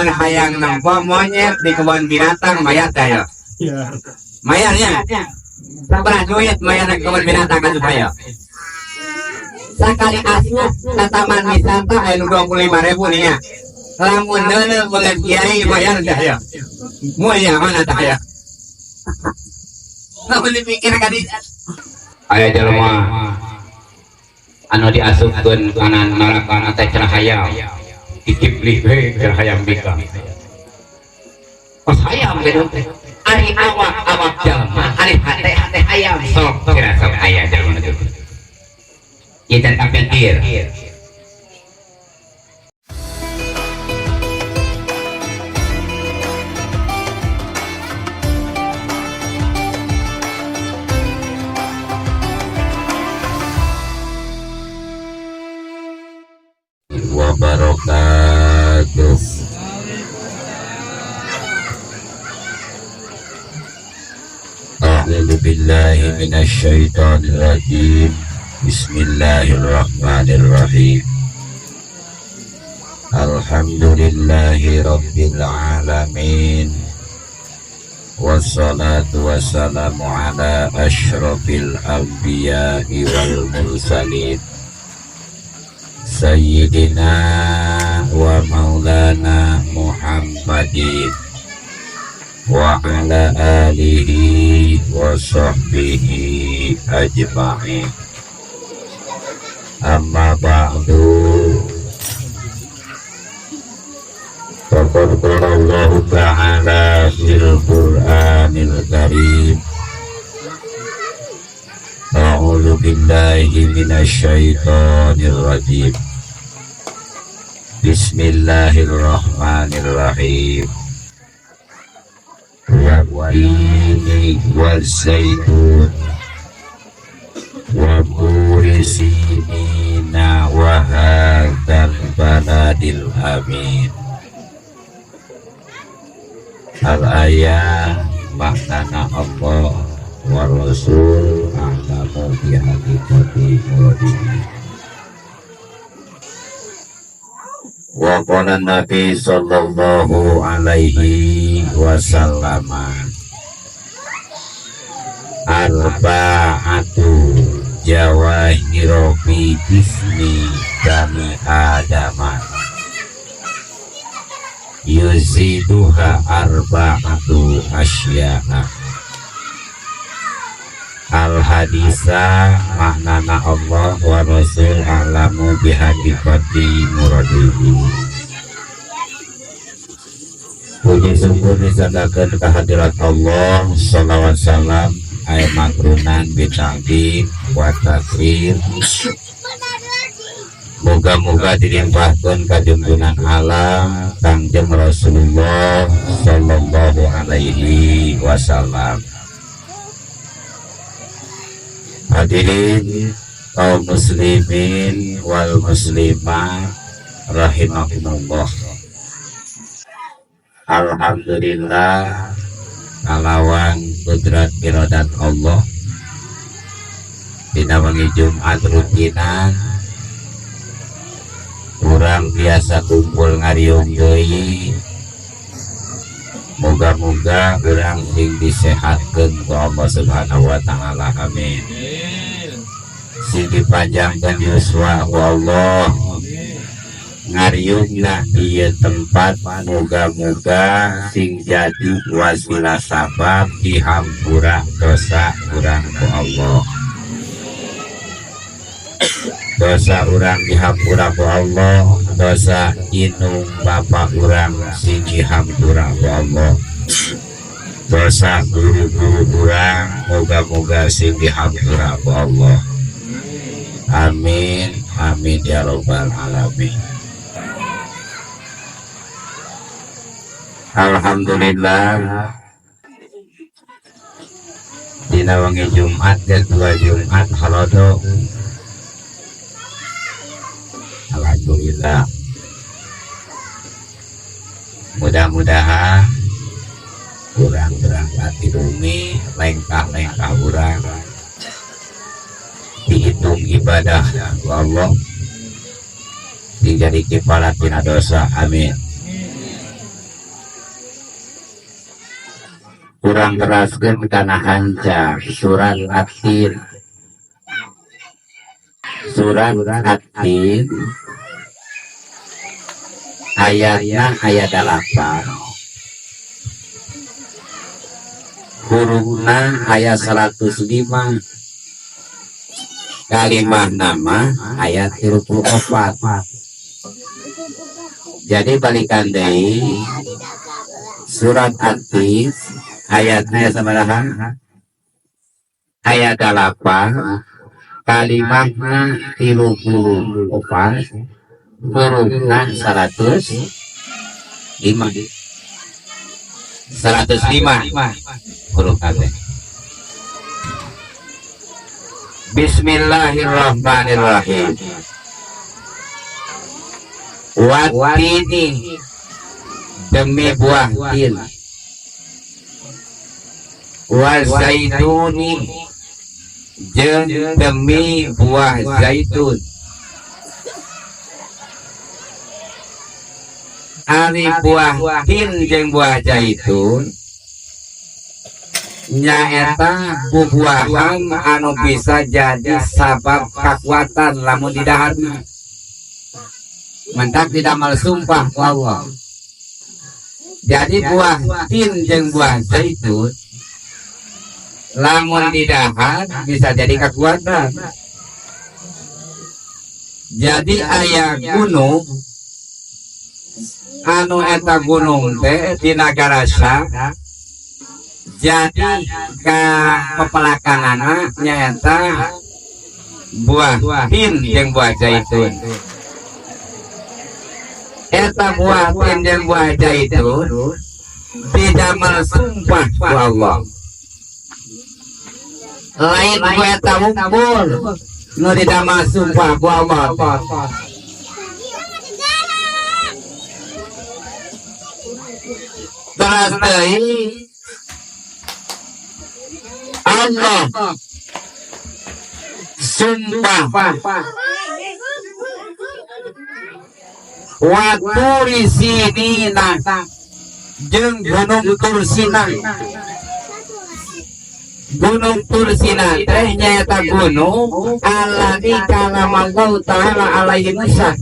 Hayang nempo monyet di kebun binatang, mayar teh ya? Iya. Mayarnya sabaraha duit mayar ke kebun binatang atuh ayo? Sakali asup ke taman wisata aya nu 25.000 nih ya. Lamun neuleuh beungeut kiai mayar teh ya? Mulia mana tah ya? Lamun dipikir ka dinya. Aya jelema anu diasupkeun kana neraka teh cenah hayam. Dikiplih we cenah hayam bika. Pas hayam gitu teh. Ari awak awak jelema, ari hate hate hayam. Sok kira sok aya jelema nu kitu. Ieu can kapikir. Wabarakatuh. A'udzu billahi minasyaitonir rajim. Bismillahirrahmanirrahim. Alhamdulillahi rabbil alamin. Wassalatu wassalamu ala asyrafil anbiya'i wal mursalin. Sayyidina wa maulana Muhammadin wa ala alihi wa sahbihi ajma'in. Amma ba'du. Faqad qala Allahu ta'ala fil Qur'anil Karim. A'udzu billahi minasyaitonir rajim. Bismillahirrahmanirrahim. Wa tini wa zaitun wa turi sinina wa hadzal baladil amin. Al ayah maknana Allah wa Rasul a'lamu bi haqiqati muradihi. Wa qala Nabi sallallahu alaihi wasallam arba'atu jawahiru fi jismi bani adama yuziduha arba'atu asya'a. Al hadisa maknana Allah wa Rasul a'lamu bihaqiqati muradihi. Puji syukur disanggakeun kehadirat Allah, salawat salam aya makrunan bitaqdim wa takrir. Moga-moga dilimpahkeun ka junjungan alam Kangjeng Rasulullah sallallahu alaihi wasallam. Hadirin kaum muslimin wal muslimat rahimakumullah. Alhamdulillah kalawan kudrat iradat Allah dina wengi Jumat rutinan urang biasa kumpul ngariung deui. Moga-moga urang sing disehatkeun ku Allah Subhanahu wa taala, amin. Sing dipanjangkeun yuswa ku Allah. Ngariungna ieu tempat moga-moga sing jadi wasilah sabab dihampura dosa urang ku Allah. Dosa urang dihampura ku Allah, dosa inung bapa urang sing dihampura ku Allah. Dosa guru-guru urang moga-moga sing dihampura ku Allah. Amin amin ya rabbal alamin. Alhamdulillah dina wengi Jumat kedua Jumat halodo. Alhamdulillah. Mudah-mudahan urang berangkat di bumi lengkah-lengkah urang dihitung ibadah ku Allah dijadi kifarat tina dosa, amin. Urang teraskeun kana hanca surat At-Tin. Surat At-Tin ayatna ayat 8, hurufna ayat 105, kalimah nama ayat 34. Jadi balikan deui surat At-Tin ayatnya sabaraha? Ayat 8, kalimahna 34, hurufna 105. 105 huruf kabeh. Bismillahirrahmanirrahim. Watini, demi buah tin, wa zaituni, jeung demi buah zaitun. Ari buah tin jeung buah zaitun nyaeta bubuahan anu bisa jadi sabab kakuatan lamun didaharna. Mentak didamal sumpah ku Allah. Jadi buah tin jeung buah zaitun lamun didahar bisa jadi kekuatan. Jadi aya gunung anu eta gunung teh di nagara Syam, jadi ka pepelakanana nyaeta buah tin jeung buah zaitun. Eta buah tin jeung buah zaitun didamel sumpah ku Allah. Lain ku eta wungkul nu didamel sumpah ku Allah. Terus deui Allah sumpah wa turi sinina jeung gunung Tursina. Gunung Tursina teh nyaeta gunung alladzi kalamallahu ta'ala alaihi Musa.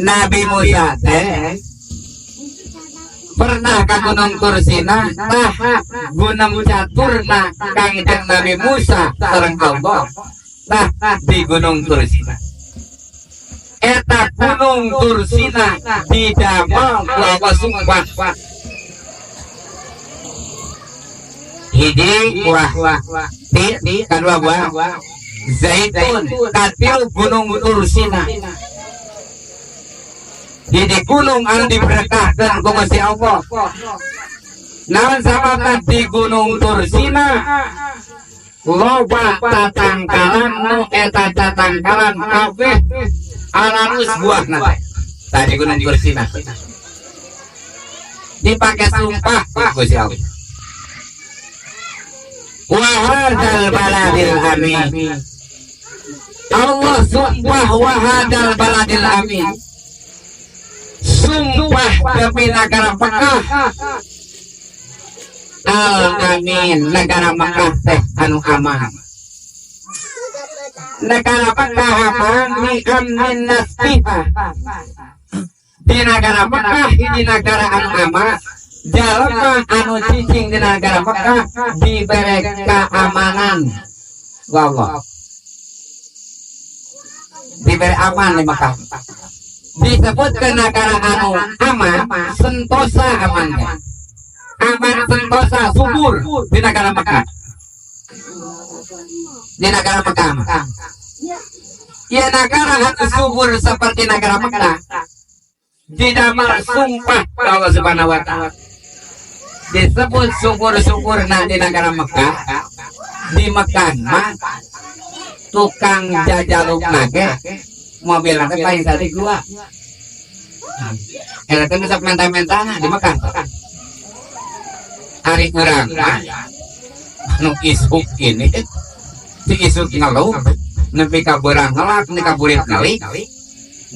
Nabi Musa teh pernah ka Gunung Tursina, tah gunung caturna Kangjeng Nabi Musa sareng Allah tah di Gunung Tursina. Eta Gunung Tursina didamel ku Allah sumpah. Hiji buah ti, kadua buah zaitun, katilu Gunung Tursina. Jadi gunung anu diberkahkan ku Gusti Allah. Naon sababna di Gunung Tursina loba tatangkalan nu eta tatangkalan kabeh alalus buahna teh. Tadi Gunung Tursina dipake sumpah ku Gusti Allah. Wa hadzal baladil amin. Allah sumpah wa hadzal baladil amin. Sumpah demi negara Mekah. Al amin, negara Mekah teh anu aman. Negara Mekah aman mi amnin nasfiha. Di negara Mekah di negara anu aman, jalma anu cicing di negara Mekah dibere keamanan. Wallah. Dibere aman di Mekah. Disebut ke negara anu aman, sentosa amannya. Aman sentosa subur di negara Mekah. Di negara Mekah. Ya negara anu subur seperti negara Mekah. Didamel sumpah Allah Subhanahu wa taala. Disebut subur-suburna di negara Mekah. Di Mekah mah tukang jajaluk nage mobil nanti paling tadi gua. Eta teh bisa mentah-mentah di Mekah. Ari urang mah anu isuk ini si isuk ngeluh nepi ka beurang ngelak nepi ka burit ngelik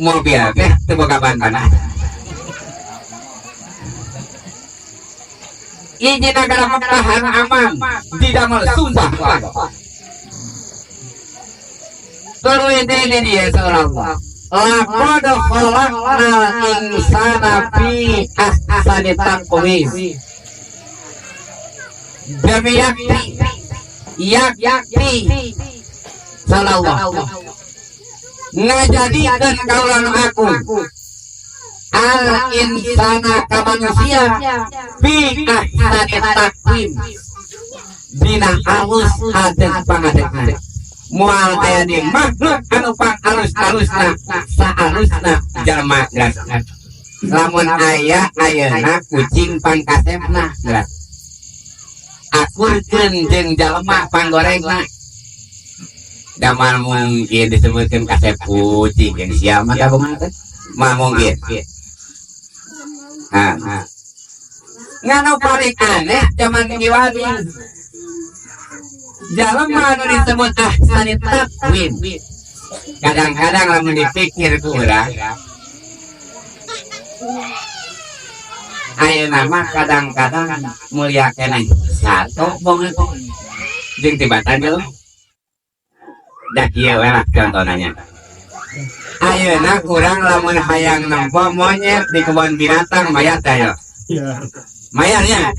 mobil teh teu boga ban-banan. Ini negara Mekah anu aman didamel sumpah ku Allah. Tuluy ini dia saur Allah. Laqad khalaqnal insana fi ahsani taqwim. Demi yakti yakti saur Allah ngajadikeun kaula nu aku al insana ka manusia fi ahsani taqwim dina alus adeg pangadegna. Moal aya di makhluk anu pang alus-alusna saalusna jalma geus. Lamun aya ayeuna kucing pangkasepna geus akurkeun jeung jalma panggorengna. Da moal mungkin disebutkeun kasep kucing jeung sia mah kabogoh teh moal mungkin. Nah, nganu paling aneh zaman kiwari jalma anu disebut ahsani taqwim. Kadang-kadang lamun dipikir ku urang ayeuna mah kadang-kadang mulia keneh sato bonge jeung tibatan jelema. Da kieu we lah contonanya. Ayeuna kurang lamun hayang nempo monyet di kebun binatang mayar teh ayo. Mayarnya.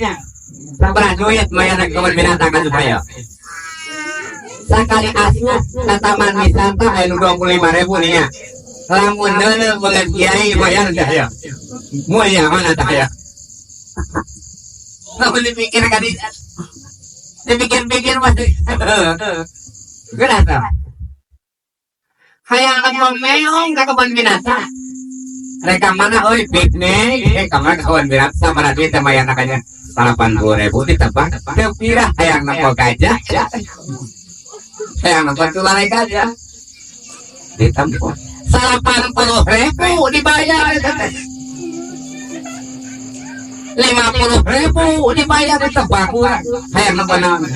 Sabaraha duit mayar di kebun binatang atuh ayo. Sakali asup ka taman wisata aya nu 25.000 nih nya. Lamun deuleu beungeut kiai mayar teh ayo. Mulia mana teh ayo. Lamun dipikir ka dinya. Dipikir-pikir mah. Geus tah. Hayang nempo meong ka kebun binatang. Rek mana euy piknik, ka mana kebun binatang sabaraha duit teh mayarna ka nya? 80.000 ditebak. Teu pirah hayang nempo gajah. Hayang nempo tulalai gajah. Ditempo. 80.000 dibayar eta teh. 50.000 dibayar ditebak urang. Hayang nempo naon?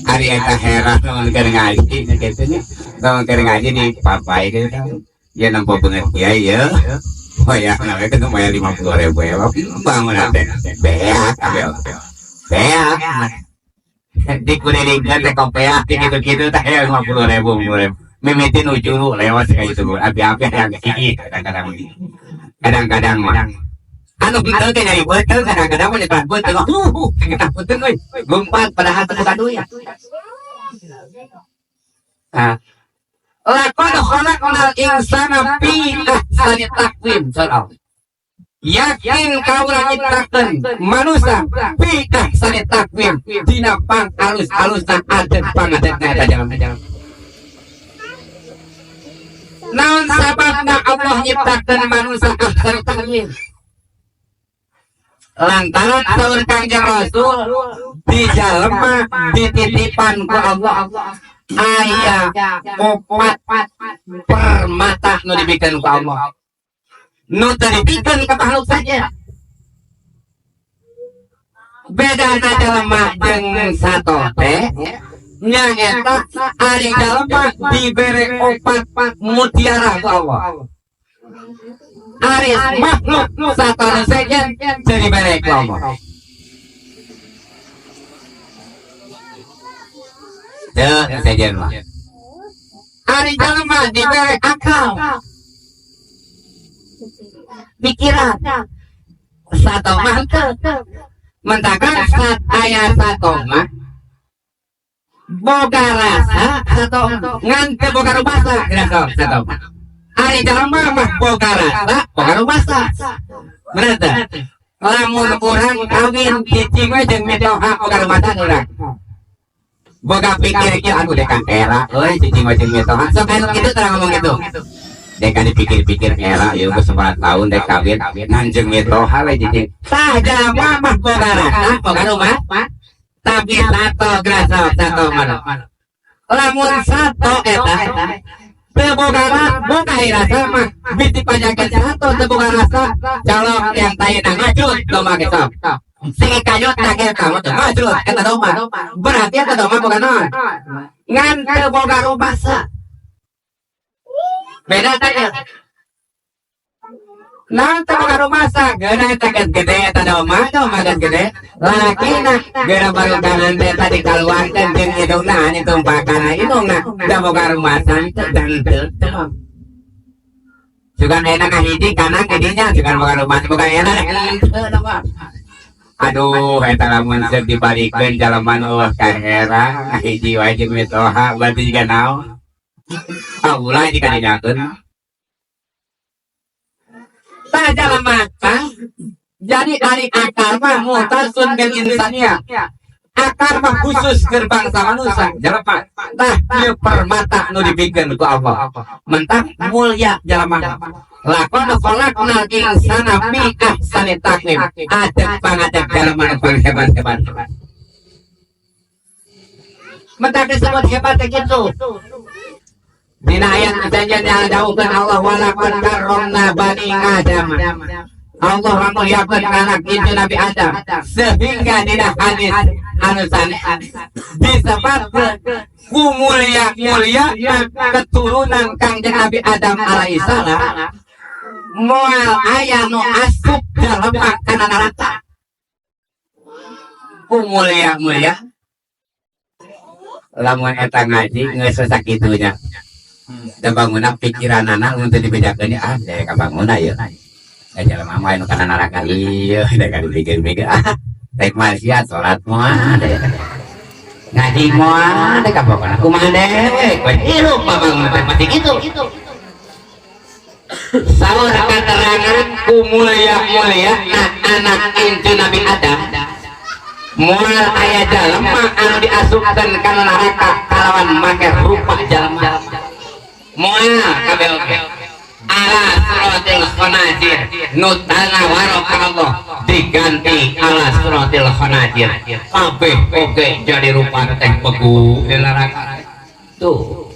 Ari eta heran lamun keur ngaji nya kitu nya. Lamun keur ngaji di papai kitu tah. Ya nempo beungeut kiai ye. Oh ya, nah itu lumayan 50.000 ya. Bangun teh. Beak abel. Beak. Dikulilingkeun teh kopeah di kitu-kitu teh ya 50.000, 50.000. Mimiti nu juru lewat kayak gitu. Abi-abi yang ih kadang-kadang. Kadang-kadang mah. Anu henteu teh nyari beuteung kadang-kadang mah nyebat beuteung. Kita beuteung euy. Lompat padahal teu boga duit. Nah, laqad khalaqnal insana fi ahsani taqwim saur Allah. Yakin kaula nyiptakeun manusia fi ahsani taqwim dina pang alus-alusna adeg pangadegna eta jalma. Naon sababna Allah nyiptakeun manusia ahsani taqwim? Lantaran saur Kangjeng Rasul di jalma dititipan ku Allah aya opat permata nu dibikeun ku Allah. Nu teu dibikeun ka makhluk saja. Bedana jalma jeung sato teh nyaeta ari jalma dibere opat mutiara ku Allah. Ari makhluk sato nu sejen teu dibere ku Allah. Teu sejen mah. Ari jalma dibere akal, pikiran, sato mah henteu. Mentakan saat aya sato mah boga rasa sato ngan teu boga rubasa geus sok sato mah. Ari jalma mah boga rasa boga rubasa. Bener teu? Lamun urang kawin cicing we jeung mitoha boga rubasa urang. Boga pikir kieu anu dekan era euy cicing we jeung mitoha. Sok anu kitu tara ngomong kitu. Dekan dipikir-pikir era ieu geus 4 tahun dek kawin ngan jeung mitoha we cicing. Tah jalma mah boga rasa boga rumah tapi sato graso sato mah. Lamun sato eta teu boga rasa boga rasa mah bisi panjangkeun sato teu boga rasa calok yang tayna ngajut domba ge sok. Sing kayot tak eta mah teu ngajut eta domba. Berarti eta domba boga naon? Ngan teu boga rubasa. Beda teh ya. Naon teh boga rumasa geuna eta geus gede eta domba, domba geus gede. Lalakina geuna barukangan teh tadi kaluarkeun jeung indungna ditumpakan indungna da boga rumasa teh dan teu. Sugan enak ngahiji kana didinya sugan boga rumasa boga enak henteu domba. Aduh, eta lamun seuk dibalikeun jalema nu eueuh kahera ngahiji wae jeung mitoha berarti jiga naon? Ah ulah jika dinyakeun. Tah jalema tah. Jadi dari akar mah muhtasun bil insaniyah. Akar mah khusus keur bangsa manusia jelema. Tah ieu permata nu dibikeun ku Allah. Mentah mulia jelema. Laqad khalaqnal insana fi ahsani taqwim. Adeg pangadeg jalema nu paling hebat-hebat. Mentah disebut hebat teh kitu. Dina ayat janjian yang dawuhkeun Allah walaqad karramna bani Adam. Allah ngamuliakeun anak incu Nabi Adam sehingga dina hadis anu sanes disebutkeun ku mulia-mulia keturunan Kangjeng Nabi Adam alaihi salam moal aya nu asup jalema kana neraka. Ku mulia-mulia lamun eta ngaji geus sakitunya. Dan bangunna pikiranana mun teu dibedakeun ah daya kabangunna ieu. Da jalema mah anu kana neraka ieu da ka dipikir-pikir ah rek maksiat salat moal daya. Ngaji moal daya kabangunna kumaha dewek we hirup pabangun teh pasti kitu. Saur katerangan ku mulia-mulia anak incu Nabi Adam moal aya jalema anu diasupkeun kana neraka kalawan make rupa jalema. Moal kabeh oge ala suratil khanajir nu tanawaro ka Allah diganti ala suratil khanajir kabeh oge jadi rupa teh begu di neraka tuh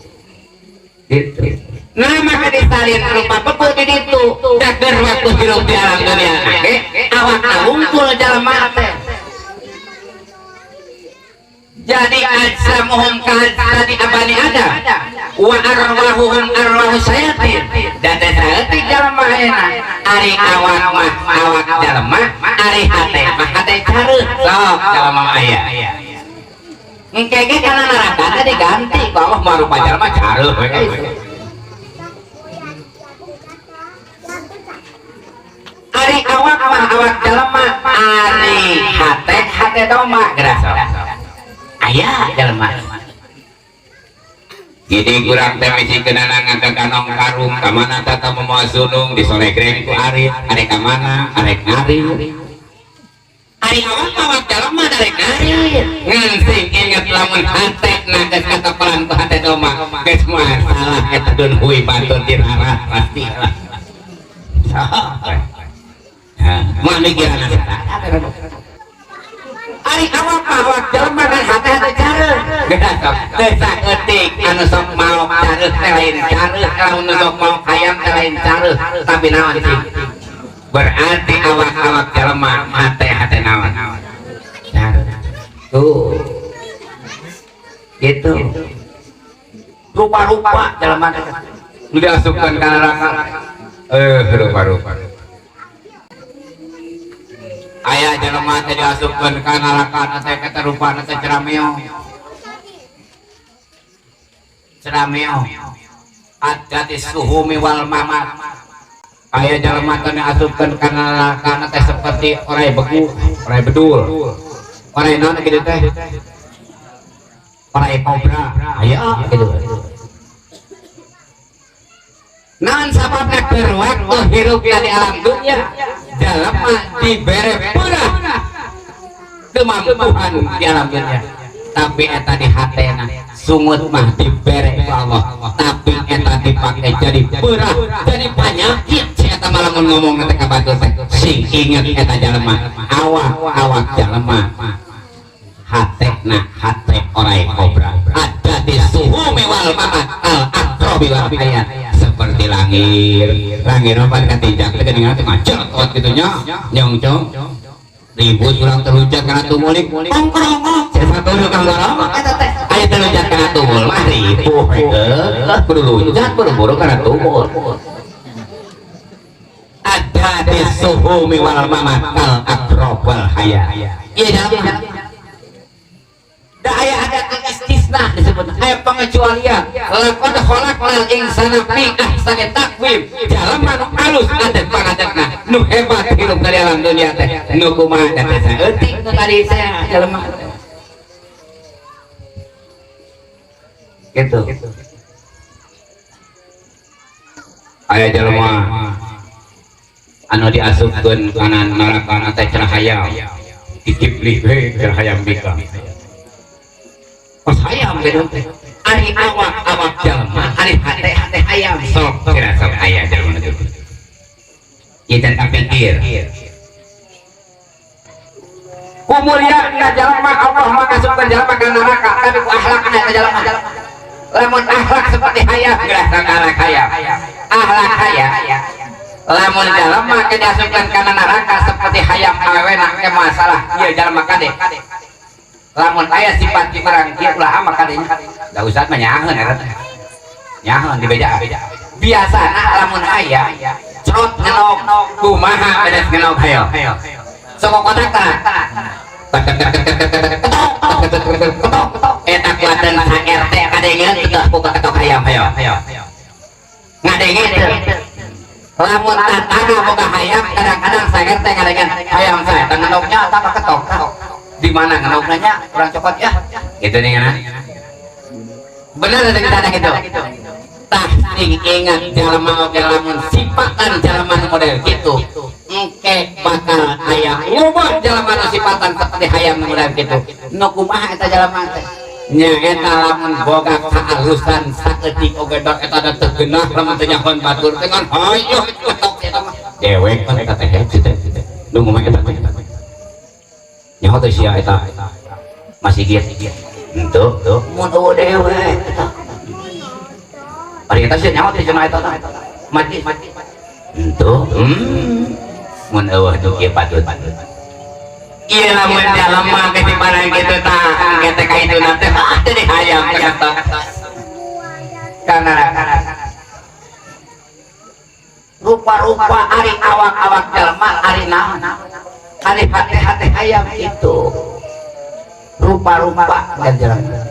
gitu. Nah maka disalin rupa begu di ditu daker waktu hirup di alam dunia ge awakna wungkul jalema teh. Jadi ajsamuhum ka ajsadi abani Adam wa arwahuhum arwahu syayatin. Dan teh saeutik jalema ayeuna ari awak mah awak jalema ari hate mah hate careuh sok jalema mah aya. Engke ge kana neraka teh diganti ku Allah mah rupa jalema careuh we kitu. Ari awak mah awak jalema ari hate hate domba geura sok. Aya jalema. Jadi kurang teh misikeunana ngagaganong karung ka mana tata moal sunung disolegreng ku arit arek ka mana arek ngarit. Ari awak mah awak jalema arek ngarit. Ngan sing inget lamun hate na geus katapelan ku hate domba geus moal salah eta dun hui batur dirarah pasti lah. Hah, moal mikiran eta. Ari awak mah awak jelema kan hate-hate careuh. Geus sok teu saeutik anu sok maok careuh teh lain careuh, lamun nu sok maok hayam teh lain careuh, tapi naon sih? Berarti awak-awak jelema hate-hate naon? Careuh. Tuh. Gitu. Rupa-rupa jelema teh. Nu diasupkeun ka neraka. Rupa-rupa. Aya jelema teh diasupkeun ka neraka teh eta rupana teh cerameo. Cerameo. Adati suhumi wal mamat. Aya jelema teh diasupkeun ka neraka teh seperti orai begu, orai bedul. Orai naon kitu teh? Orai kobra. Aya kitu. Naon sababna keur waktu hirup di alam dunia jalema dibere peurah kemampuan di alam dunia tapi eta di hatena sungut mah dibere ku Allah tapi eta dipake jadi peurah jadi penyakit si eta mah lamun ngomong teh ka batur teh sing inget eta jalema awak-awak jalema hatena hate orai kobra ada di suhu mewal mamat al akrobi wal hayat seperti langir langir apa katinjak teh geuningan teh ngacot kitu nya nyongcong ribut urang terluncat kana tumulik kongkrongok satu kang gorong eta teh aya terluncat kana tumul mah ripuh heuh kudu luncat buru-buru kana tumul ada suhumi wal mamat kal aqrab wal haya. Ieu jalma da aya ada istisna disebut aya pengecualian. Laqad khalaqnal insana fi ahsani taqwim. Jalma nu alus adat pangadegna nu hebat hirup dari alam dunia teh nu kumaha da teh saeutik nu tadi saya jalma gitu. Aya jalma anu diasupkeun kana neraka teh cerahayam dikiplih we cerahayam bika pas hayam gitu teh. Ari awak-awak jalma ari hate-hate hayam sok kira sok aya jalma nu kitu. Ieu teh kapikir kumuliana jalma Allah mah ngasupkeun jalma ka neraka tapi ku akhlakna eta jalma. Lamun akhlak seperti hayam geus akhlak hayam. Akhlak hayam lamun jalma ke diasupkeun kana neraka seperti hayam awena ke masalah ieu jalma kade. Lamun aya sifat kurang kieu ulah ama kade nya. Da ustad mah nyaheun eta teh. Nyaheun dibejaan. Biasana lamun aya crot ngenog kumaha beres ngenog hayo. Sok kotak tah. Eta kuatan sa RT kadengeun teu ku ketok hayam hayo. Ngadenge teu. Lamun tatangga boga hayam kadang-kadang sa RT ngadengeun hayam saya teh ngenognya eta ketok. Di mana ngenogna nya urang cokot ya. Gitu nih kan. Bener teh kita gitu. Tah sing ingat jalma oge lamun sipatan jalma model kitu. Engke bakal aya ngubah jalma nu sipatan seperti hayam model kitu. Nu kumaha eta jalma teh? Nya eta lamun boga kaalusan saeutik oge dor eta da teu geunah lamun teu nyahoan batur teh ngan hayoh ketok eta mah. Dewek kan eta teh teh. Nu ngomong eta teh. Nyaho teh sia eta masih giat. Henteu, mun eueuh dewek eta. Ari eta sia nyaho teh cenah eta teh. Mati. Henteu. Mun eueuh nu kieu patut. Ieu lamun jalma geus diparang kitu tah, engke teh ka induna teh jadi hayam ketok. Kana rupa-rupa ari awak-awak jalma ari naon? Ari hate-hate hayam kitu. Rupa-rupa kan jalma.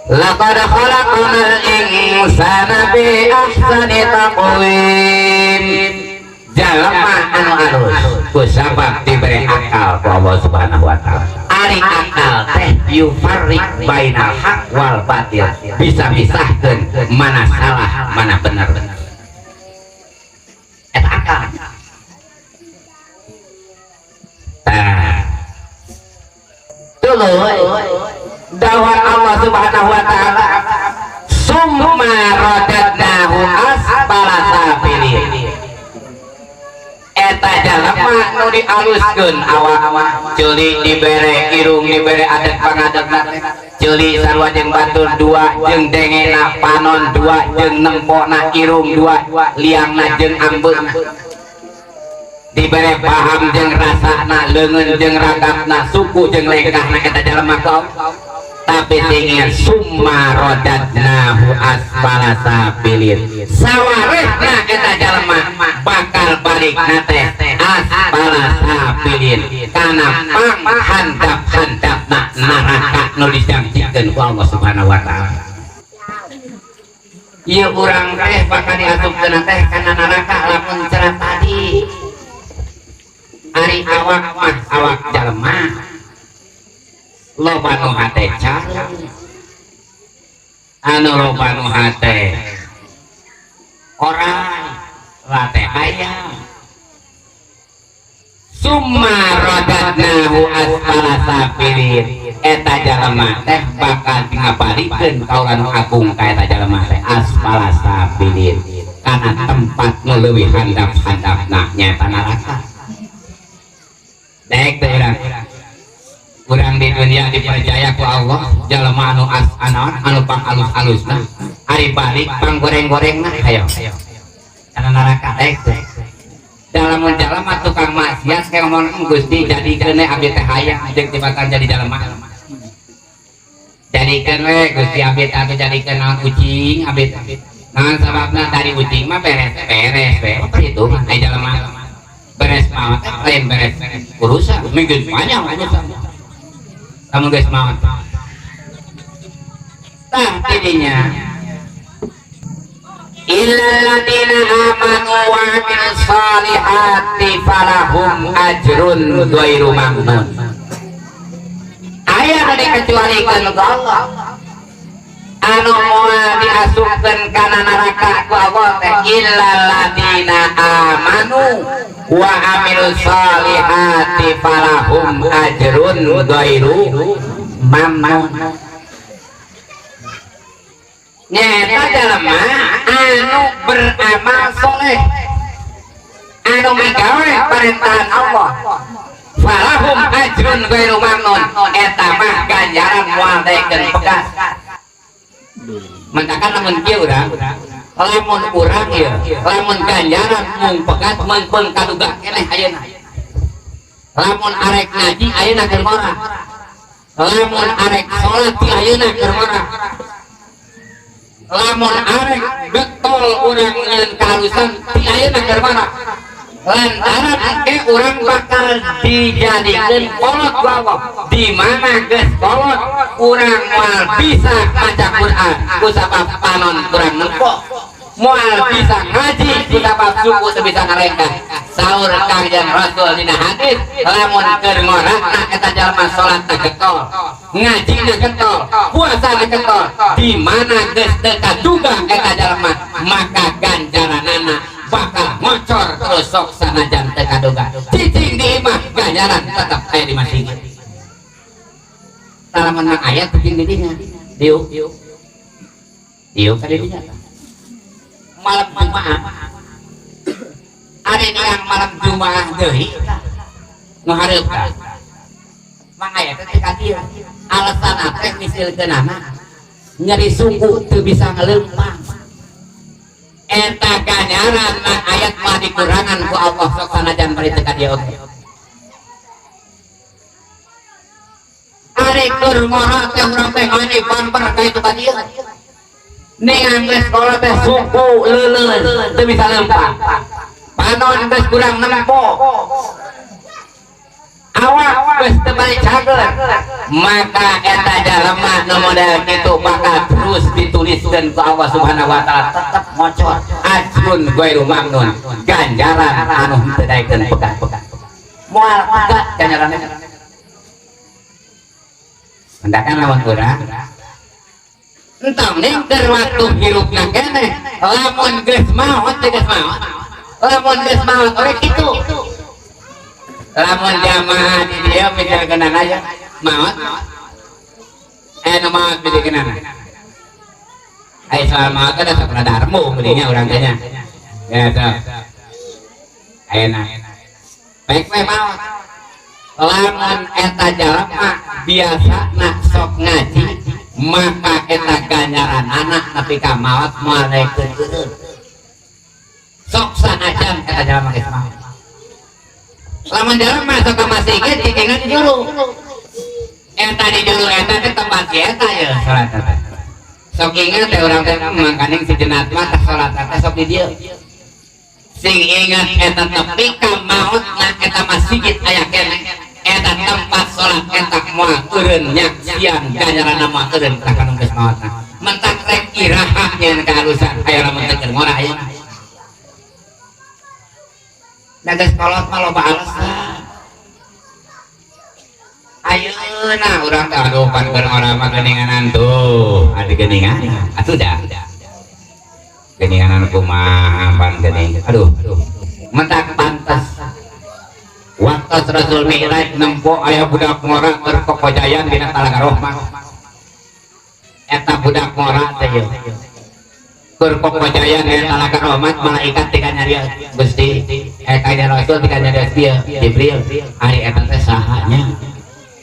Laqad khalaqnal insana fi ahsani taqwim. Jalma anu alus ku sabab diberi akal ku Allah Subhanahu wa taala. Ari akal teh yufarriq bainal haq wal batil, bisa misahkeun mana salah mana bener. Eta akal. Tah. Tuluy dawuh Allah Subhanahu wa taala summa radadnahu asfala safilin. Eta jalma nu dialuskeun awak ceuli dibere irung dibere adat pangadegna ceuli sarua jeung batur dua jeung dengena panon dua jeung nempona irung dua liangna jeung ambeuna dibere paham jeung rasana leungeun jeung ragapna suku jeung lengkahna eta jalma kaum. Tapi tinggal summa radadnahu asfala safilin. Sawarehna eta jalma bakal balikna teh asfala safilin kana pang handap-handapna neraka nu dijanjikeun ku Allah Subhanahu wa taala. Ieu urang teh bakal diasupkeun teh kana neraka lamun cara tadi. Ari awak mah awak jalma loba nu hate careuh anu loba nu hate orai late hayam. Summa radadnahu asfala safilin. Eta jalma teh bakal ngabalikeun kaula nu agung ka eta jalma teh asfala safilin kana tempat nu leuwih handap-handapna nyaeta neraka. Daek teh urang di dunia dipercaya ku Allah jalma anu as anaon anu pang alus-alusna ari balik pang goreng-gorengna hayo kana neraka. Daek teh dalam jalma tukang maksiat kayak ngomong Gusti jadikeun we abdi teh hayang jeung tibatan jadi jalma jadikeun we Gusti abdi teh jadikeun naon ucing abdi teh naon sababna dari ucing mah beres beres we perhitungan aya jalma Beres maot lain beres urusan, mungkin panjang urusan. Lamun geus maot. Tah tidinya illal ladina amanu wa amilus solihati falahum ajrun ghairu mamnun. Aya nu dikecualikeun ku Allah, anu moal diasupkeun kana neraka ku Allah teh illal ladina amanu wa amilus solihati falahum ajrun ghairu mamnun. Nyata jalma anu beramal soleh, anu migawe perintah Allah, falahum ajrun ghairu mamnun, eta mah ganjaran moal daekeun pegat. Mentakan lamun kieu urang, lamun urang ieu, lamun ganjaran mung pegat meungpeung kaduga keneh ayeuna. Lamun arek ngaji ayeuna keur ngora, lamun arek salat ti ayeuna keur ngora, lamun arek getol urang nyeun kaharusan ti ayeuna keur ngora, lantaran engke urang bakal dijadikeun kolot ku Allah. Di mana geus kolot urang moal bisa maca Quran kusabab panon kurang nempo, moal bisa ngaji kusabab suku teu bisa ngalengkah. Saur Kangjeng Rasul dina hadis, lamun keur ngorana eta jalma salat teh getol, ngaji na getol, puasa na getol, di mana geus teu kaduga eta jalma, maka ganjaranana bakal ngocor terus sok sanajan teu kaduga. Cicing di imah ganjaran tetep aya di masjid. Lamun mah aya cicing di dinya, diuk diuk ka di dinya. Malam Jumaah ari yang malam Jumaah deui nu hareup tah mang aya teh ka dieu alasan teh misilkeunana nyeri suku teu bisa ngelempang. Eta ganjaran mah ayat mah dikurangan ku Allah sok sanajan bari teu ka dieu oge. Ari keur ngora teh urang teh ngani bamper ka itu ka dieu. Ningan geus sekolah teh suku leuleus teu bisa lempang, panon geus kurang nempo, awak geus teu bari cager, maka eta jalma nu model kitu bakal terus dituliskeun ku Allah Subhanahu wa taala tetep ngocor ajrun ghairu mamnun, ganjaran anu henteu daekeun pegat-pegat, moal pegat ganjaranna. Mendakan lawan urang entong ning keur waktu hirupna keneh, lamun geus maot teh geus maot, lamun geus maot ore kitu. Lamun jamaah di dieu misalkeun aya maot, nu maot misalkeun aya soal maot teh sok rada arembung geuning nya urang teh nya. Ya sok ayeuna baik we maot, lamun eta jalma biasana sok ngaji, maka eta ganjaran anak nepi ka maot moal daekeun eureun. Sok sanajan eta jalma geus maot. Lamun jalma sok ka masjid cicingna di juru, eta di juru eta teh tempat si eta ye salat teh. Sok ingat teh urang teh mangkaning si jenat mah tah salat teh sok di dieu. Sing ingat eta nepi ka maot na eta masjid aya keneh, eta tempat salat eta moal eureun nyaksian ganjaranna moal eureun ka nu geus maotna. Mentak rek iraha nyeun kaharusan aya lamun teh keur ngora ayeuna. Da geus kolot mah loba alasan. Ayeuna urang teh aduh pan keur ngora mah geuninganan tuh, adi geuningan atuh dah. Geuninganan kumaha pan geuning. Aduh, mentak pantes. Waktu Rasul Mi'raj nempo aya budak ngora keur kokojayan dina Talaga Rohmah. Eta budak ngora teh ieu. Keur kokojayan dina Talaga Rohmah malaikat tika nyarios Gusti, eta Rasul tika nyarios dieu Jibril, ari eta teh saha nya?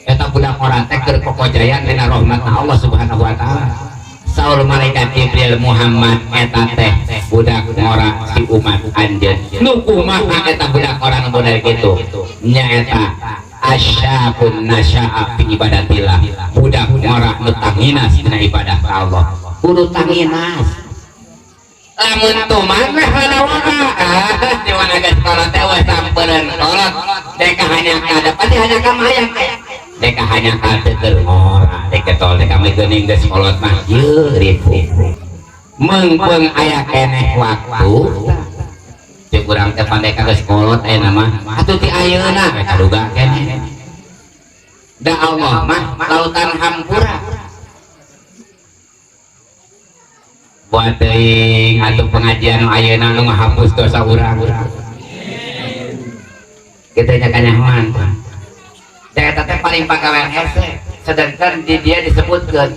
Eta budak ngora teh keur kokojayan dina rahmatna Allah Subhanahu wa taala. Saur malaikat Jibril, Muhammad eta teh budak ngora si umat anjeun. Nu kumaha eta budak ngora nu model kitu? Nya eta asyabun nasya'a fi ibadatillah. Budak ngora nu tanginas dina ibadah ka Allah. Kudu tanginas. Lamun tuman mah wana. Ah, di mana geus kolot teh we sampereun kolot. Dek hanya kada pasti hanya ka hayang. Dek hanya ka teu keur ngora, dek tol dek kami geuning geus kolot mah yeuh ripuh. Meungpeung aya keneh waktu. Cek urang teh pandai ka geus kolot ayeuna mah. Atuh ti ayeuna we kaduga keneh. Da Allah mah lautan hampura. Buat teuing atuh pengajian nu ayeuna nu ngahapus dosa urang. Kitu nya kanyahoan. Da eta teh paling pagawean hese, sedangkan di dia disebutkeun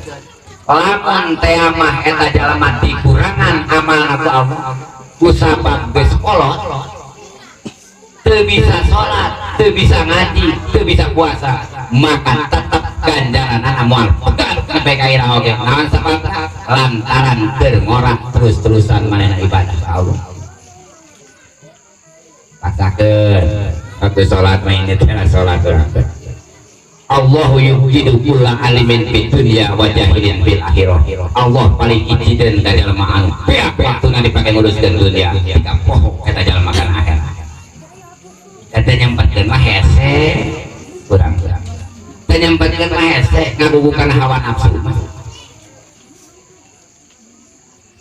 lamun teh mah eta jalma dikurangan amalna ku Allah kusabab geus kolot teu bisa salat, teu bisa ngaji, teu bisa puasa, maka tetep ganjaranana moal pegat sampai ka ira oge. Naon sababna? Lantaran keur ngora terus-terusan manehna ibadah ka Allah. Paksakeun waktu salat mah ini teh salat urang teh. Allahu yujidu kulla alimin fid dunya wa jahilin fil akhirah. Allah paling ijideun ka jalma anu beak waktuna dipake nguruskeun dunya, dika poho eta jalma kana akhirat. Eta nyempetkeun mah hese kurang-kurang. Eta nyempetkeun mah hese ngagugukan hawa nafsu mah.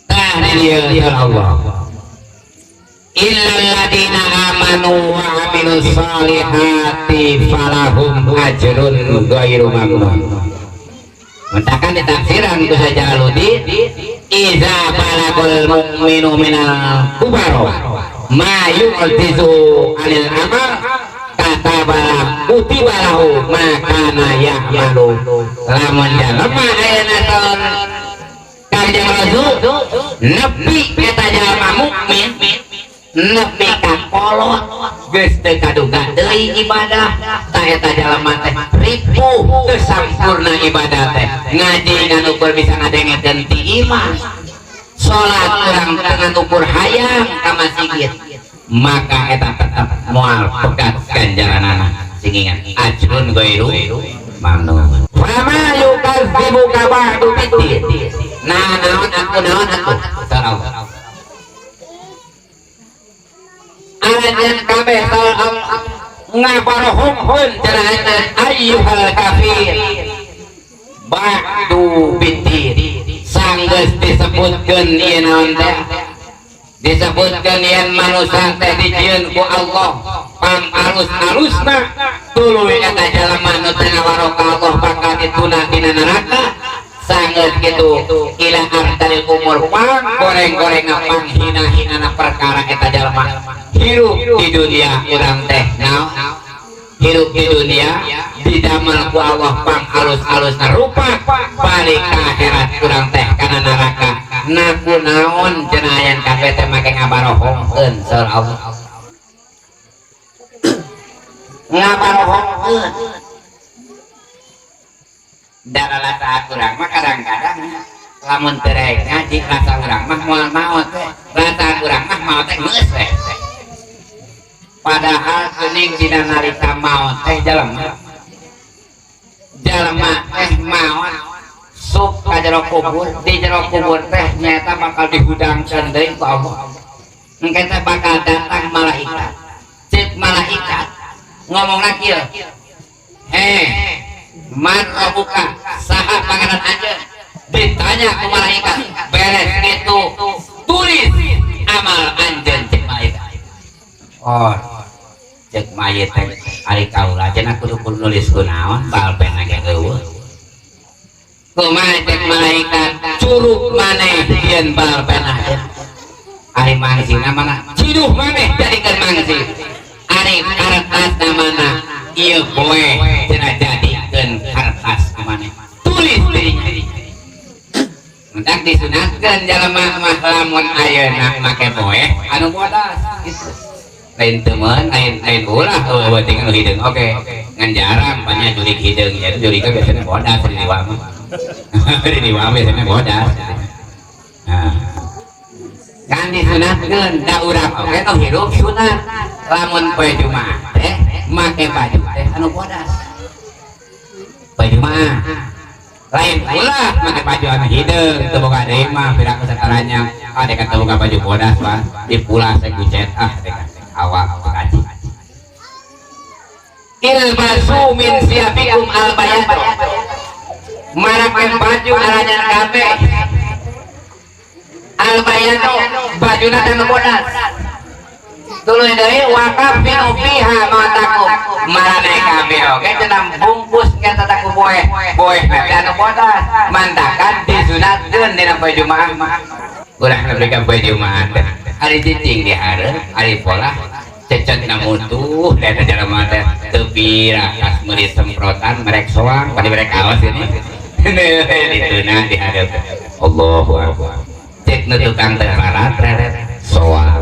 Tah di dieu ya Allah. Illal ladina amanu wa amilus solihati falahum ajrun ghairu mamnun. Mentakan ditafsiran ku Sajaludi iza balagul mu'minu minal kubaro ma yu'tizu anil amal katabala kutiba lahu ma kana ya'malu. Lamun jalma ayeuna tahun Kanjeng Rasul nepi eta jalma mukmin nepi ka kolot geus teu kaduga deui ibadah ta eta jalma teh ripuh teu sampurna ibadah teh ngaji ngan ukur bisa ngadengekeun ti imah salat urang teu ngan ukur hayang ka masigit maka eta tetep moal pegat ganjaranana sing ingat ajrun ghairu mamnun. Fama yukadzibuka ba'du biddin. Nah naon aku naon aku salah aranjeun kabeh ngabarohongkeun cenah ayyuhal kafir ba'du biddin. Sanggeus disebutkeun ieu naon teh disebutkeun yen manusia teh dijieun ku Allah pang alus-alusna tuluy eta jalma nu teu ngawaro ka Allah bakal dituna dina neraka. Sanggeus kitu ila ardalil umur pang goreng-gorengna pang hina-hinana perkara eta jalma hirup di dunia urang teh naon hirup di dunia didamel ku Allah pang alus-alusna rupa balik ka akhirat urang teh kana neraka. Naku naon cenah aya kabeh teh make ngabarohongkeun saur Allah ngabarohongkeun darah urang mah kadang-kadang lamun teu rek ngaji rasa urang mah moal maot rasa urang mah maot teh geus we. Padahal geuning dina nalika maot teh jalma jalma teh maot sup ka jero kubur di jero kubur teh nyaeta bakal dihudangkeun deui ku Allah. Engke teh bakal datang malaikat cek malaikat ngomongna kieu heh man rabbuka saha pangeran anjeun ditanya ku malaikat beres kitu tulis amal anjeun cek malaikat. Oh cek mayit teh ari kaula cenah kudu nulis kunaon balpen ge eueuh kumaha cek malaikat curug maneh dieun balpen anjeun ari mangsina mana ciduh maneh jadikeun mangsi ari kartasna mana ieu boe cenah jadikeun kartas maneh tulis dirinya. Mentak disunatkeun jalma mah lamun ayeuna make boe anu bodas kitu lain temen lain ulah eueuh penting anu hideung oke ngan jarang banyak jurik hideung ya jurik biasanya bodas di diwa mah di diwa biasanya bodas. Nah kan disunatkeun da urang oge tong hirup sunat lamun poe Jumaah teh make baju teh anu bodas poe Jumaah Lain ulah make baju anu hideung teu boga deui mah piraku sataranya. Ah deka teu boga baju bodas mah dipulas ku cet ah deka awak kaji. Ilbasu min siabikum al bayad. Marake baju aranjeun kabeh. Al bayad bajuna teh nu bodas. Tuluy deui wakafinu fiha matakum. Maraneh kabeh oge cenah bungkus eta teh ku boeh. Boeh teh anu bodas. Mantakan disunatkeun dina poe Jumaah. Urang nepi ka poe Jumaah teh. Ari cicing di hareup, ari polah cecet na mutuh da eta jalma teh teu pira kas meuli semprotan merek soang pada merek awas ini. Dituna di hareup. Allahu akbar. Cek nu tukang teh rarat reret soang.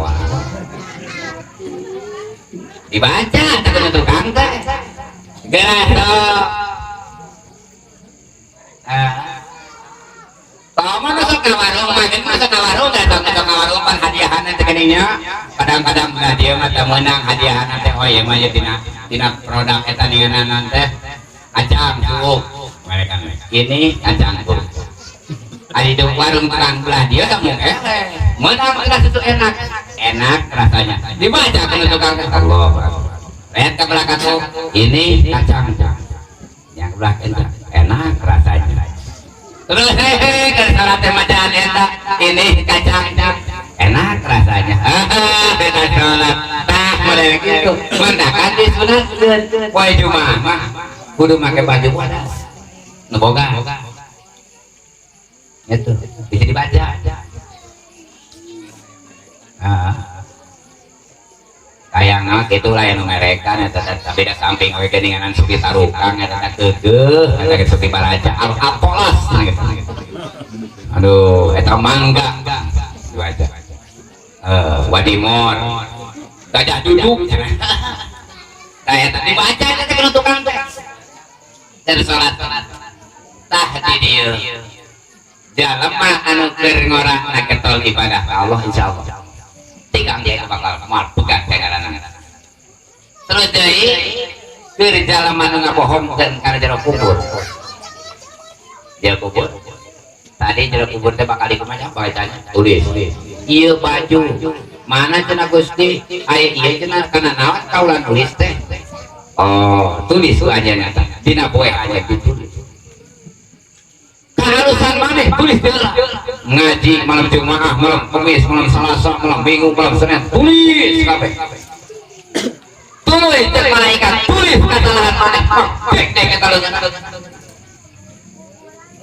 Dibaca tak nu tukang teh. Geura sok. Ah. Tama masuk ka warung mah, masuk ka warung teh tong masuk ka warung pan hadiahan teh geuning nya. Kadang-kadang belah dieu mah teu meunang hadiahan teh oh ieu mah tina tina produk eta ninganan teh kacang suuk. Mereka ini kacang suuk. Ari di warung tukang belah dieu teh mung eleh. Meunang ulah susu enak. Enak rasanya. Dibaca ku tukang teh Allah. Lihat ke belakang tuh, ini kacang. Yang belakang enak rasanya. Terus hehe ke salat teh macaan eta, ini kacang enak rasanya. Hehe salat. Tah model kitu. Mendakan disunatkeun. Poe Jumaah mah kudu make baju bodas. Nu boga. Itu bisa dibaca. Ah. Kayang kitu lah yang merekan eta teh beda samping oge geuninganan suki tarukang eta teh keukeuh eta ge suki baraja al apolas gitu. Aduh eta mangga dibaca. Wadimor gajah duduk tah eta dibaca eta teh kana tukang teh. Dan salat tah di dieu jalema anu keur ngorana ketol ibadah ka Allah insyaallah. Tikang dia bakal moal pegat ka ngaranna. Terus deui keur jalema nu ngabohongkeun kana jero kubur. Jero kubur. Tadi jero kubur teh bakal dikumaha bacanya? Tulis. Ieu baju mana cenah Gusti? Aya ieu cenah kana naon kaula nulis teh? Oh, tulis ku anjeunna teh. Dina poe aya ditulis. Keharusan maneh tulis deula. Ngaji malam Jumaah, malam Kamis, malam Selasa, malam Minggu, malam Senin, tulis kabeh. Tulis cek malaikat, tulis kesalahan maneh. Dek dek eta leungeunna.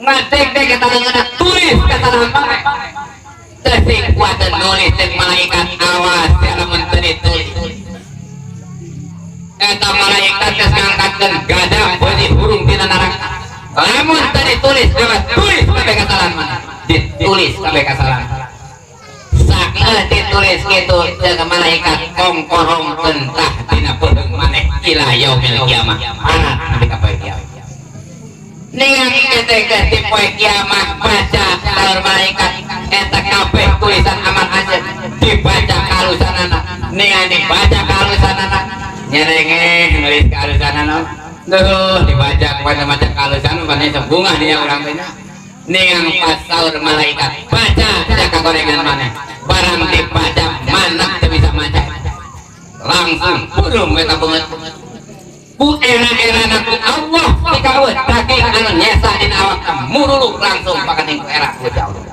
Ngadek dek eta leungeunna, tulis kesalahan maneh. Teu sing kuateun nulis cek malaikat, awas ya lamun teu ditulis. Eta malaikat geus ngangkatkeun gada beuti hurung tina neraka. Lamun teu ditulis, awas tulis kabeh kesalahan maneh. Ditulis kabeh kesalahan. Sakna ditulis kitu cek malaikat kongkorongkeun tah dina peuheung maneh ila yaumil kiamah. Parat nepi ka poe kiamat. Ningang ketek di poe kiamah baca saur malaikat eta kabeh tulisan amal anjeun dibaca kalusanana. Ningang dibaca kalusanana nyerengeh nulis kalusanana. Duh dibaca kepada maca kalusan pane sembungah dia urang teh nya. Ningang pas saur malaikat baca cak gorengan maneh. Barang dibaca maneh teu bisa maca. Langsung burung eta beungeut. Ku era-erana ku Allah dikawet daging anu nyesa dina awak muruluk langsung pakaning ku era ku Allah.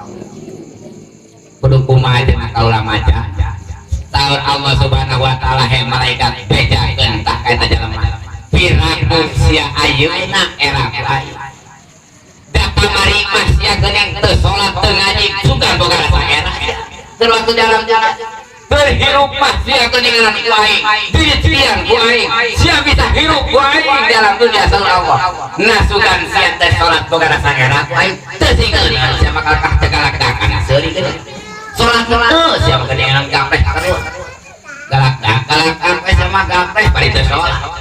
Kudu kumaha cenah kaula maca. Saur Allah Subhanahu wa taala he malaikat bejakeun tah ka eta jalma. Piraku sia ayeuna era ku aing. Da kamari mah sia geuning teu salat teu ngaji sugan boga rasa era. Keur waktu jalan-jalan berhirup mah sia geuningan ku aing. Duit-duitan ku aing. Sia bisa hirup ku aing dalam dunia saur Allah. Nah sugan sia teh salat boga rasa era ku aing. Teu singkeun sia bakal kah tegalak-dakan seuri geuning. Salat teu sia mah geuningan gapeh terus. Galak-galak gapeh sama gapeh bari teu salat.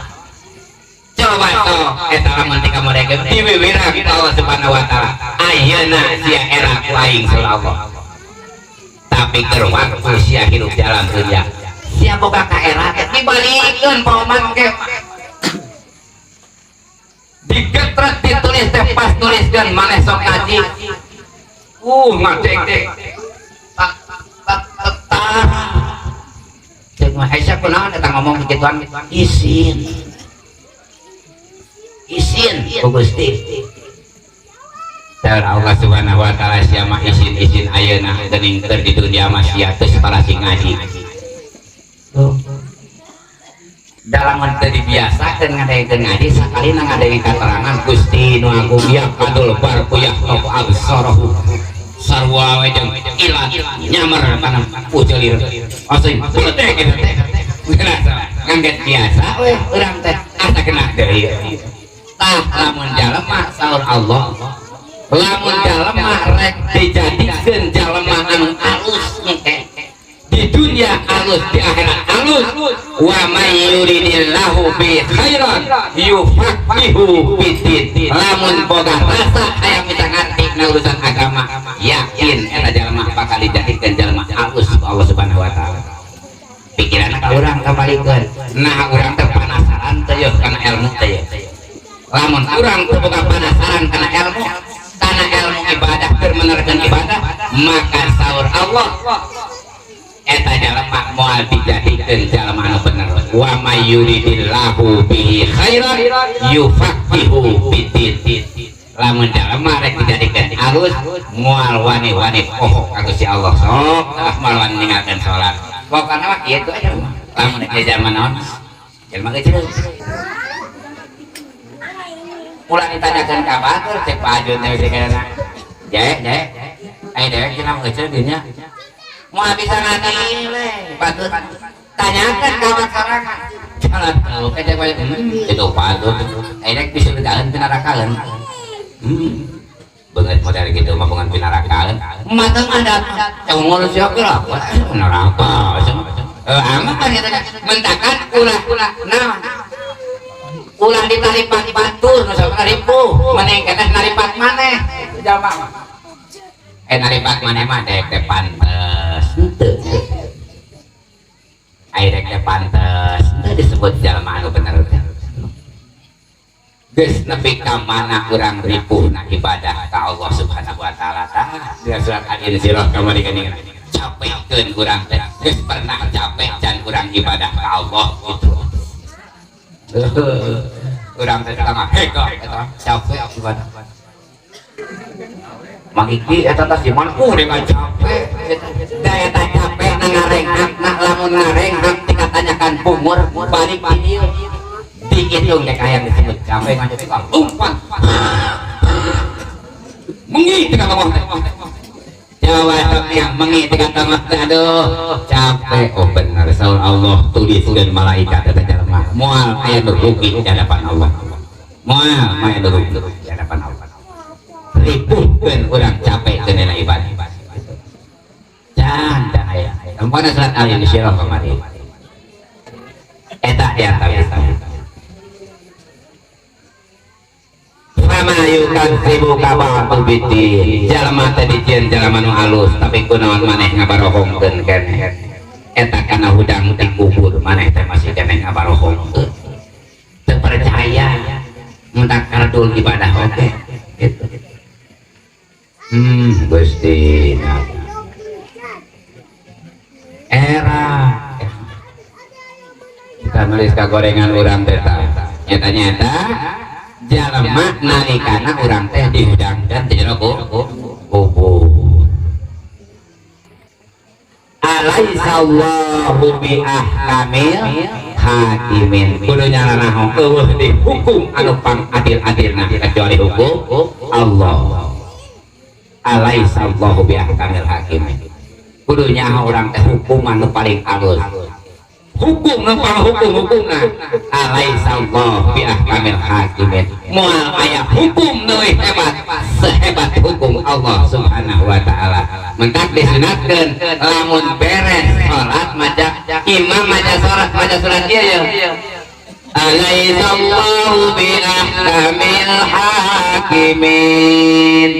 Coba toh eta lamun ti kamodekeun diwiwirang ku Allah Subhanahu wa taala. Ayeuna sia era ku aing saur Allah. Tapi keur waktu sia hirup dalam dunia sia boga ka era teh dibalikeun paoman ke. Digetret ditulis teh pas nuliskeun maneh sok ngaji. Ngadek-dek. Tak tak tak tak. Cek mah Aisyah kunaon eta ngomong kikituan isin. Isin ku Gusti. Saur Allah Subhanahu wa taala sia mah isin-isin ayeuna geuning keur di dunia mah sia teu saparasing ngaji. Tuh. Dalam teu dibiasakeun ngadengkeun ngaji sakalina ngadengkeun katerangan Gusti nu agung ya kadul barku yahtafu absarahu. Sarua we jeung ilat nyamer kana pucelir. Asing beutek gitu teh. Ngangget biasa we urang teh asa kena deui. Tah lamun jalema saur Allah lamun jalema rek dijadikeun jalema anu alus engke di dunia alus di akhirat alus wa may yuridillahu bi khairan yufaqihu fiddin. Lamun boga rasa hayang minta ngarti na urusan agama yakin eta jalema bakal dijadikeun jalema alus ku Allah Subhanahu wa taala. Pikiranna ka urang kabalikeun nah urang teh panasaran teh yeuh kana ilmu teh yeuh. Lamun urang teu boga panasaran kana ilmu kana ilmu ibadah keur menerkeun ibadah maka saur Allah eta jalema moal dijadikeun jalema anu bener wa may yuridillahu bihi khairan yufaqihu fiddin. Lamun jalema rek dijadikeun alus moal wani-wani poho ka Gusti Allah sok tah moal wani ninggalkeun salat. Pokona mah kieu aja lamun rek di zaman naon jelema kecil ulah ditanyakan ka batur cek Pak Ajun teh geus kana jae jae aya dewek cenah mah kecil dinya moal bisa nganilai patut tanyakan ka sorangan jalan tuh kecek bae itu patut aya rek bisa legaeun pinarakaeun beungeut model gitu mah bukan pinarakaeun mata mah da cek ngurus sia geura neraka amat kan kitu mentakan ulah nah ulah ditaripat batur nu sok ripuh maneh keneh naripat maneh jalma mah naripat maneh mah dek teh pantes henteu aya dek teh pantes henteu disebut jalma anu bener geus nepi ka mana urang ripuhna ibadah ka Allah Subhanahu wa taala tah dina surat Al-Insyirah kamari geuning capekeun urang teh geus pernah capek can urang ibadah ka Allah gitu. Urang teh tengah heka eta capek ibadah. Mang Iki eta tas di mana? Dengan capek. Da eta capek na ngarenghakna lamun ngarenghak dikatanyakan pumur balik di dieu. Dihitung dek aya disebut capek mah jadi umpan. Mengi teh tengah teh. Jawa yang mengi teh tengah teh aduh capek. Oh bener saur Allah tuliskeun malaikat eta jalma moal aya nu rugi di hadapan Allah. Moal aya nu rugi di hadapan Allah. Ripuhkeun urang capek teu dina ibadah. Can can aya. Ampun surat Al-Insyirah kamari. Eta di antara Fama yukadzibuka ba'du biddin. Jalma teh dijieun jalma nu alus tapi kunaon maneh ngabarohongkeun keneh. Eta kana hudang di kubur maneh teh masih keneh ngabarohongkeun. Teu percaya mun tak kardul ibadah oge gitu. Gusti era kita nulis kagorengan urang teh tah. Nyata-nyata jalma nalikana urang teh dihudangkeun di jero kubur. Alaisallahu bi ahkamil hakimin. Kudu nyalanaho eueuh dihukum anu pangadil-adilna kecuali hukum Allah. Alaisallahu bi ahkamil hakimin. Kudu nyaho urang teh hukuman nu paling alus. Hukum nu hukum hukumna alaisallahu bi ahkamil hakimin. Moal aya hukum nu hebat sehebat hukum Allah Subhanahu wa taala. Mentak disunatkeun lamun beres salat maca imam maca surat ieu ya. Alaisallahu bi ahkamil hakimin.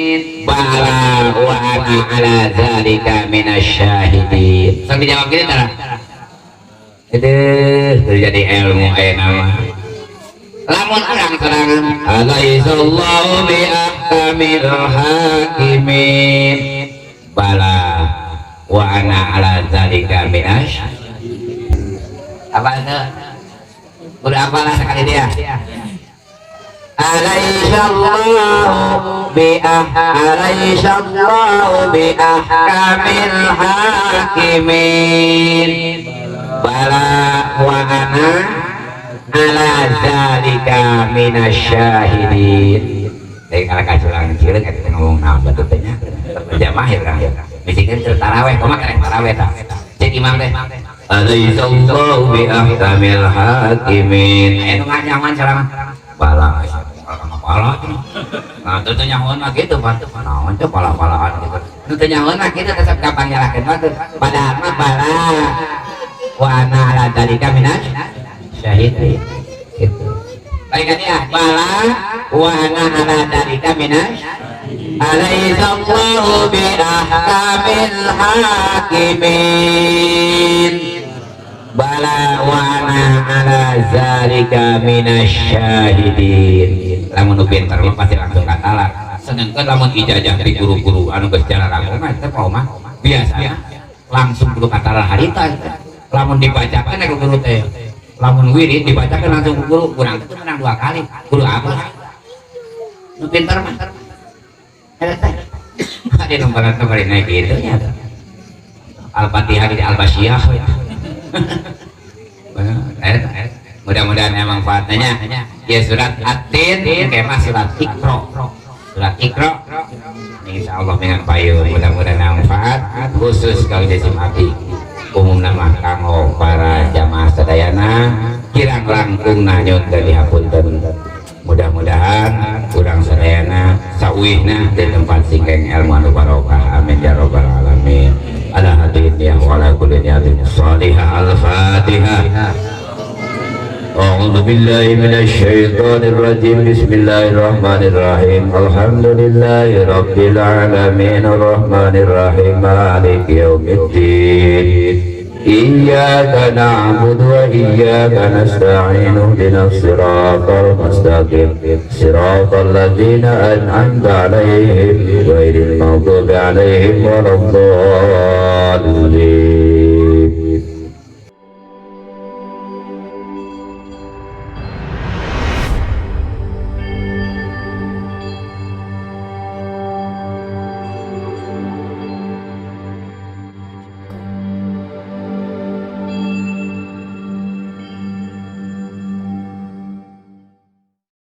Bala wa ana ala zalika minasyahidin. Sok dijawab gini tara. Itu terjadi ilmu aya nama. Lamun urang sorangan alaisallahu bi ahkamil hakimin bala wa ana ala zalika minas. Apa itu? Udah apalah sekali dia. Alaisallahu bi alaisallahu bi ahkamil hakimin bala wa ana ala zalika minasyahidin. Dari kalau kaculang cileung eta ngomong naon batur teh nya. Jamaah ya urang. Misikeun taraweh kumaha karek taraweh tah. Cek imam teh. Alaisallahu bi ahkamil hakimin. Aya nu nganyaman ceramah. Bala pala nah teu nyahoan mah kitu Pak. Naon teh pala-palaan gitu. Nu teu nyahoan mah kitu tetep gampang nyalahkeun mah teu. Padahal mah bala wa ana ala dzalika minas syahidin gitu. Baik kan ya, bala wa ana ala dzalika minas alaisallahu bi ahkamil hakimin bala wa ana ala zalika minasyahidin. Lamun nu pinter mah pasti langsung katalar. Sedangkan lamun ijazah di guru-guru anu geus jalan agama teh mah biasa langsung kudu katalar harita. Lamun dibacakan ku guru teh, lamun wirid dibacakan langsung ku guru, kurang itu menang dua kali. Guru apa? Nu pinter mah. Eta teh. Ada nomor nomor naik gitu nya. Al-Fatihah di Al-Basyiyah. Mudah-mudahan emang manfaatnya ya surat At-Tin kayak surat Iqra. Surat Iqra insya Allah dengan payung mudah-mudahan manfaat khusus kalau jasim abdi umum nama kanggo para jamaah sadayana kirang langkung nanyun dari hapunten. Mudah-mudahan kurang sadayana sauwihna di tempat singkeng ilmu anu barokah, amin ya robbal alamin. Ala hadin ya wa ala kulli niyatin shalihah. Al-fatihah. أعوذ بالله من الشيطان الرجيم. بسم الله الرحمن الرحيم. الحمد لله رب العالمين الرحمن الرحيم مالك يوم الدين. إياك نعبد وإياك نستعين اهدنا الصراط المستقيم صراط الذين أنعمت عليهم غير المغضوب عليهم ولا الضالين.